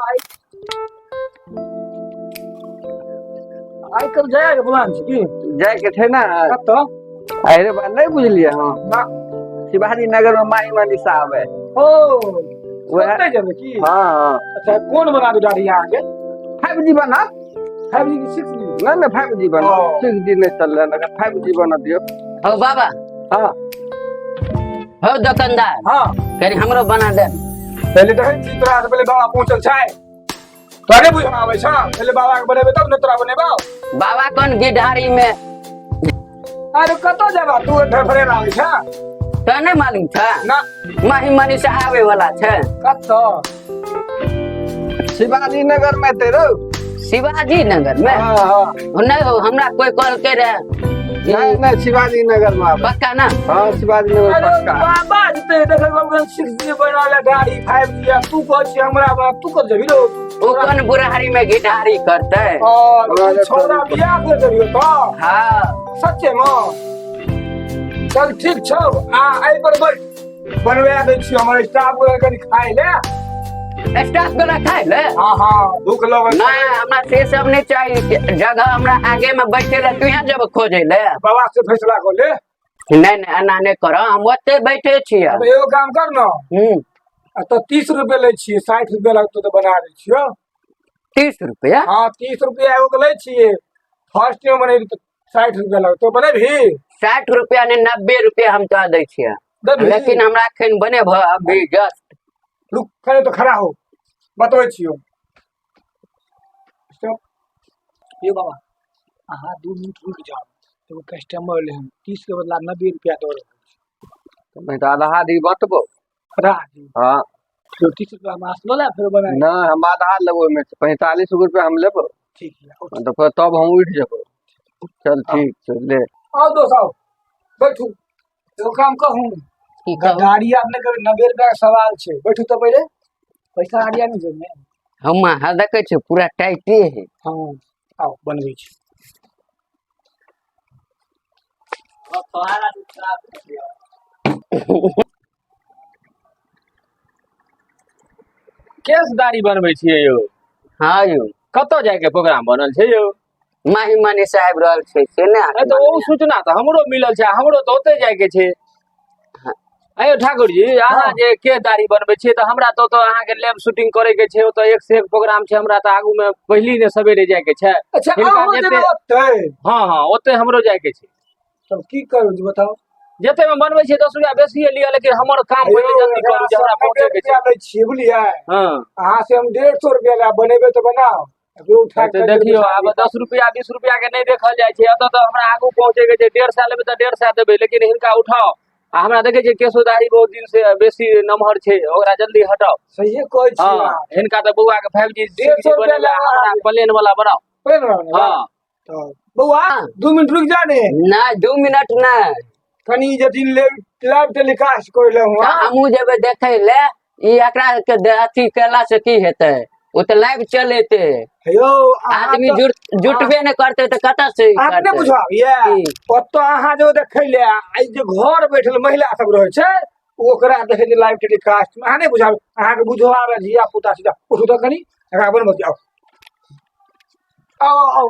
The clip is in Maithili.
आइ कल जाय के प्लान छै की? जाय के छै ने। कतऽ? अरे बा, नहीं बुझलियै हम। ना। शिवाजी नगर में माही मनीषा आवे। ओ, वएह। ओतै जेबै की? हाँ हाँ। अच्छा, कोन बना दू दाढ़ी अहाँके? 5G बना। 5G की 6G? नहीं नहीं, 5G बना। ओ। 6G नहीं चल रहा है, 5G बना दियो। हौ बाबा। हाँ। हौ दोकानदार। हाँ। कनी हमरो बना दे। पहिले देखै छी तोरा से पहिले बाबा पहुँचल छै। तोरा नहि बुझना आबै छौ? पहिले बाबा के बनेबै तब ने तोरा बनेबौ। बाबा कोन गिढारी में? अरे कतऽ जेबा तू ढफरे लागै छ? तोरा नहि मालूम छ? ना। माही मनीषा आबै वाला छै। कतऽ? शिवाजी नगर में एतै रौ। शिवाजी नगर में? हाँ, हाँ। नहीं हो, हमरा कोई कहलकै रहे। नहीं नहीं, शिवाजी नगर में आबै। पक्का ना? हाँ, शिवाजी नगर अरे पक्का। बाबा जते देखै बाबा 6G बना ले गाड़ी 5G, आ तू कहै छी हमरा बना, तू कत जेबही रौ? ओ कोन बुढ़ारी में घिढारी करतै? और छोरा बियाह कर जेबही तो? हाँ। सच्चे में? चल ठीक छौ, आ एहि पर बैठ, बनवा दै छियौ। हमर स्टाफ के कनि खाइ ले। स्टाफ वाला खाइ ले? हाँ हाँ, भूख लगल। ना, हमरा से सब नहीं चाहिए। जगह हमरा आगे में बैठे ले, तू यहाँ जब खोजे ले। बाबा से फैसला कर ले। नहीं नहीं, एना नहीं कर, हम ओते बैठे छियै। अब एगो काम कर न। आ तऽ 30 रुपए लै छियै, 60 रुपए लगतौ तऽ बना दै छियौ। 30 रुपया? हाँ, 30 रुपया एगो के लै छियै। फर्स्ट में बनेबी तऽ 60 रुपया लगतौ, बनेबही? 60 रुपया नहीं, 90 रुपया हम तोरा दै छियै। देबही? लेकिन हमरा एखन बनेबह अभी जस्ट। रुक, खड़े तो खड़ा हो, बतबै छियौ। स्टॉप। ये बाबा, अहाँ 2 मिनट रुकि जाउ, एगो कस्टमर एलै हन, 30 के बदला 90 रुपया दऽ रहल छै। नहीं तऽ आधा दी बतबो। आधा दी? हाँ। तो 30 रुपया हम अहाँ लऽ ले फेर बनाए। नहीं, हम आधा लेबो, ओहिमे से 45 रुपया हम लेबो। ठीक है। हाँ, तऽ फेर तब हम उठि जेबो। चल ठीक छै, ले। आउ दोस्त, आउ बैठू। एगो काम कहूँ? की कहू? गाड़ी आब नहि करबै, 90 रुपया के सवाल छै। बैठू तऽ पहिले, पैसा आरिया नहि जेब ने। हम अहाँ देखै छियै पूरा टाइटे है। हाँ, आउ बनबै छी। केस दाढ़ी बनबै छियै यौ? हाँ यौ। कतऽ जायके प्रोग्राम बनल छै यौ? माही मनीषा आबि रहल छै से ने। अरे तऽ ओ सूचना तऽ हमरो मिलल छै, हमरो तऽ ओतै जायके छै। अयो ठाकुर जी, अहाँ हाँ। जे के दाढ़ी बनबै छियै तऽ हमरा तऽ ओतऽ अहाँके लैब शूटिंग करे के छै, ओतऽ एक से एक प्रोग्राम छै, हमरा तऽ आगू मे पहिली ने सवेरे जाय के छै। अच्छा, हिनका अहाँ जते जेबै ओतै? हाँ हाँ, ओतै हमरो जाय के छै। तब की करू जे बताउ? जते मे बनबै छियै 10 रुपया बेसिए लिअ, लेकिन हमर काम पहिले जल्दी करू जे हमरा पहुँचे के छै। रुपया लै छियै, बुझलियै? हाँ। अहाँ से हम 150 रुपया लेब, बनेबै तऽ बनाउ। एकरो उठा तऽ के देखियौ, आब 10 रुपया 20 रुपया के नहि देखल जाइ छै, एतऽ तऽ हमरा आगू पहुँचे के छै। 150 लेबै तऽ 150 देबै, लेकिन हिनका उठाउ। आ हमरा देखै छियै केशो दाढ़ी बहुत दिन से बेसी नमहर छै, ओकरा जल्दी हटाउ। सहिए कहै छियै। हाँ, हिनका तऽ बौआ के 5G 150 रुपया बनेबै, लेबै। हमरा प्लेन वाला बनाउ। प्लेन वाला बनाउ? हाँ। तऽ बौआ, 2 मिनट रुकि जा ने। नहि, 2 मिनट नहि। कनि जदिन लाइव टेलीकास्ट कर लेहुँ। तऽ हमहूँ जेबै देखै ले, ई एकरा के अथी केला से की हेतै? ओ तऽ लाइव चलेतै। यौ, अहाँ आदमी तऽ जुटबे नहि करतै तऽ कतऽ से ई अहाँ नहि करतै? बुझाबैया? की? ओतऽ अहाँ जो देखै ले, आ ई जे घर बैठल महिला सब रहै छै, ओकरा देखै छै लाइव टेलीकास्ट में। अहाँ नहि बुझाबै, अहाँके बुझो आबै धिया पुता छै। उठू तऽ कनि एकरा बनबऽ दियौ। आउ आउ आउ।